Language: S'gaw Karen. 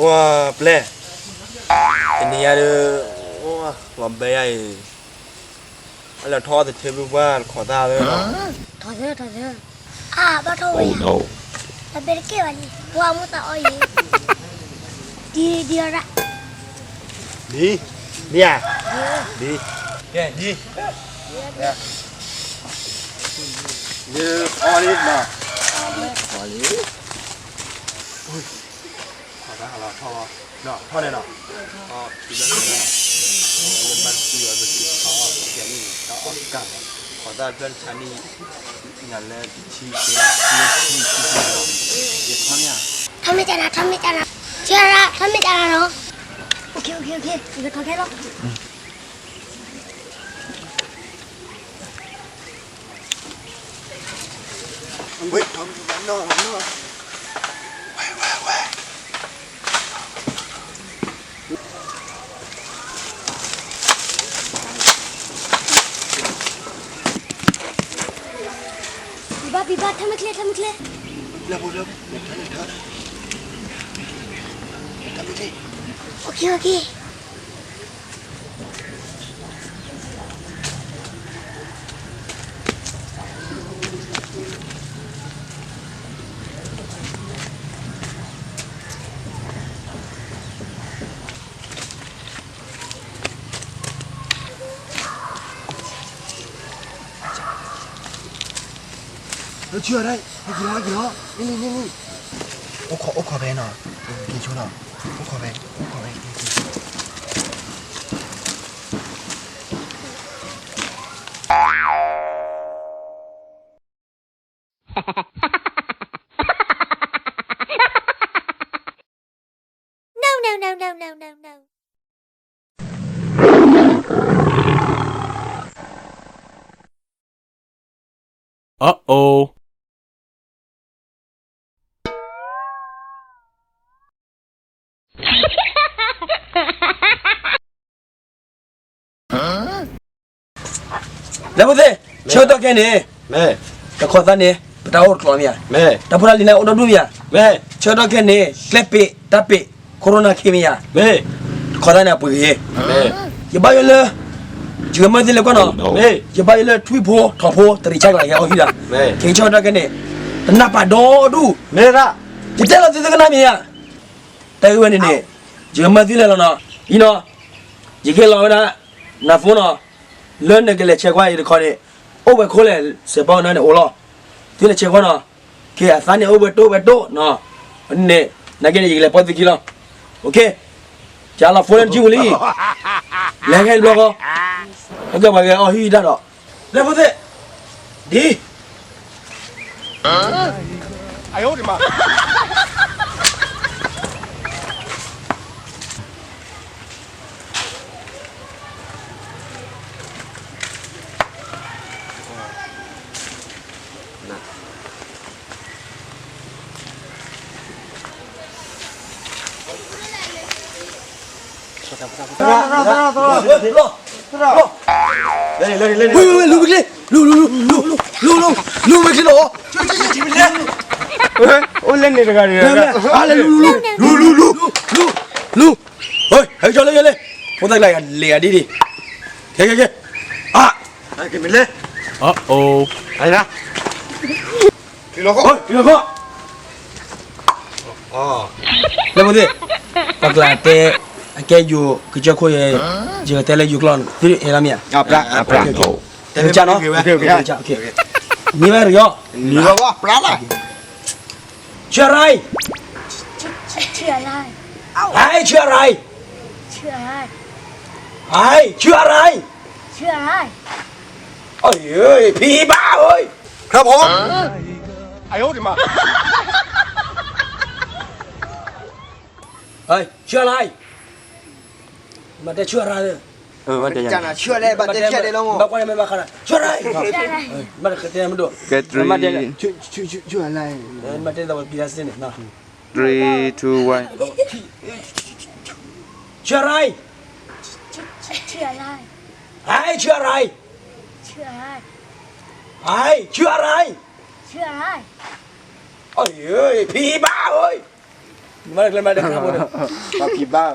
ပှၤပျဲၢ်, တနံၤညါဒီး လီၤဘဲယါအံၤ, အလဲၤထီၣ်အီၣ်တထ့ဘျုးပှၢ်တခီသၣ်လၢ, ထီၣ်သၢ ထီၣ်သၢ, အါ ဘၣ်ထီၣ်ဝဲယါ, လီၤဘဲတကဲဘၣ်လံ ပှၤမိၢ်သးအီၣ်ယံၤ, ဒ် ဒ်အီၤဒၣ်, ဒ်, ဒ်ဧါ, ဒ်, ကဲ ဒ်, ဒ်အီၤလံ, အီၣ်လံ, ထီၣ်သၣ်လီၤ ထီၣ်လီၤ, ထီၣ်န့ၣ်လီၤ, ထီၣ်လီၤ, လၢဘၣ်တၢ်သူအီၤ ဘၣ်တၢ်သူအီၤ ဘၣ်တၢ်အီၣ်ကၢ်လီၤ, ထီၣ်သၣ်ဖျၢၣ်တဆါန့ၣ်, နၤလၢတဆံတလီၤ, လၢတဆံတဆံတလီၤ, ယထီၣ်န့ၣ်ဧါ, ထီၣ်မ့ၢ်ကနၤ ထီၣ်မ့ၢ်ကနၤ, ထီၣ်မ့ၢ်ကနၤလီၤ, အိၣ်ခ့ အိၣ်ခ့ အိၣ်ခ့ ယကထီၣ်ခဲလီၤ. ဝဲ ထီၣ်မ့ၢ်နီၢ်နီၢ်, ဝဲ ဝဲ ဝဲ, ဘံဘၣ် ဘံဘၣ် ထီၣ်မ့ၢ်ချ့ ထီၣ်မ့ၢ်ချ့, လၢဖိလၢဖိ ထီၣ်မ့ၢ်ချ့, အိၣ်ခ့ အိၣ်ခ့. လၢဆံအီၤဒၣ်, ဟဲက့ၤလီၤ ဟဲက့ၤလီၤ, န့ၣ်န့ၣ်န့ၣ်န့ၣ်, အိၣ်ခိး အိၣ်ခိးဖဲနီၤ, က့ၤဆိနီၤ, အိၣ်ခိးဖဲ အိၣ်ခိးဖဲ က့ၤက့ၤ Uh-oh. လၢဖိသ့ၣ်, ဆၢကတီၢ်ခဲအံၤန့ၣ်, တခီသၣ်န့ၣ် ပတၢ်အိၣ်တကျိၤမ့ၢ်ဧါ, တၢ်ဖိတၢ်လံၤန့ၣ်အိၣ်ဒီဒူၣ်မ့ၢ်ဧါ, ဆၢကတီၢ်ခဲအံၤန့ၣ် ကျဲပ့း တၢ်ပ့း ခိၣ်ရိၣ်နၢ်ခ့မ့ၢ်ဧါ, တခီသၣ်န့ၣ်အပှ့ၤဂ့ၤ, ယဘၣ်ယိၣ်လၢ ယကမၢၢ်သုလဲၤကွၢ်နီၤ, ယဘၣ်ယိၣ်လၢထွံၣ်ဖိထိးဖိတရံးဆၢကလးကဟဲအီၣ်ဟံၣ်လီၤ, ခဲအံၤဆၢကတီၢ်ခဲအံၤန့ၣ် တနၢ်ပာ်ဒီဒူၣ်, ယတဲလီၤသုသ့ကနၣ်မ့ၢ်ဧါ, တၢ်ဂ့ၢ်ဝဲန့ၣ်န့ၣ် ယကမၢၢ်သုလဲၤလီၤနီၤ, အံၤနီၤ, ယကဟ့ၣ်လီၤဝဲဒၣ် နၤဖိနီၤ, လၢနကလဲၤဆဲးကွၢ်အံၤတခီန့ၣ်, အိၣ်ဝဲခိၣ်လဲၣ် စဲးဘီကနၣ်န့ၣ်အိၣ်လီၤ, သုလဲၤဆဲးကွၢ်နီၤ, ကဲအသးန့ၣ်အိၣ်ဝဲတိၢ်ဝဲတိၢ်နီၤ, န့ၣ်, နာ်က့န့ၣ် ယကလဲၤပီၢ်သုခံလီၤ, ကၠါလီၤဖိလၢနစုပူၤလံ, လဲၤခဲအံၤတဘျီဃီ, ဟဲက့ၤပှၤကဟဲအီၣ်ဟံၣ်တၢ်ဒီး, လၢဖိသ့ၣ်, ဒ် လူၤမ့ၢ်ချ့လီၤ, အိၣ်လၢန့ၣ်တဂၤန့ၣ်, လူၤ, လူၤ, လူၤ, လူၤ, လူၤ, ဟဲကၠီလၢယလဲၣ်, ဖိသၣ်ကျါလဲၤဂၤဒ်ဒ်, ကဲ ကဲ ကဲ, အါ, လၢဖိသ့ၣ်, ပှၤကျါတဲ, အကဲယိၤကစၢၢ်ခိၣ်ယဲ, ယကတဲလၢယိၤကျိာ် သုဟဲလီၤမ့ၢ်ဧါ, မ့ၢ်ဝဲရံၤ, ဆၢရါအံၤ, ဟဲဆၢရါအံၤ, ဟဲဆၢရါအံၤ, ဖံဘၣ်ဧၢ, ဆၢရါအံၤ, မၤတဲဆၢရါ, ဘၣ်ကွၢ်န့ၣ်မ့ၢ်ဘၣ်ဃးဒီး ဆၢရါအံၤ, ဘၣ်တဲမ့ၢ်ဒိၣ်, မၤတဲသးဝဲပံၤလၢစ့န့ၣ်, three, two, one, ဆၢရါအံၤ, ဟဲဆၢရါအံၤ, ဟဲဆၢရါအံၤ, ဖံဘၣ်ဧၢ, မၤတကျဲမၤတကျဲဖိန့ၣ်, ပှၤဖံးဘၣ်,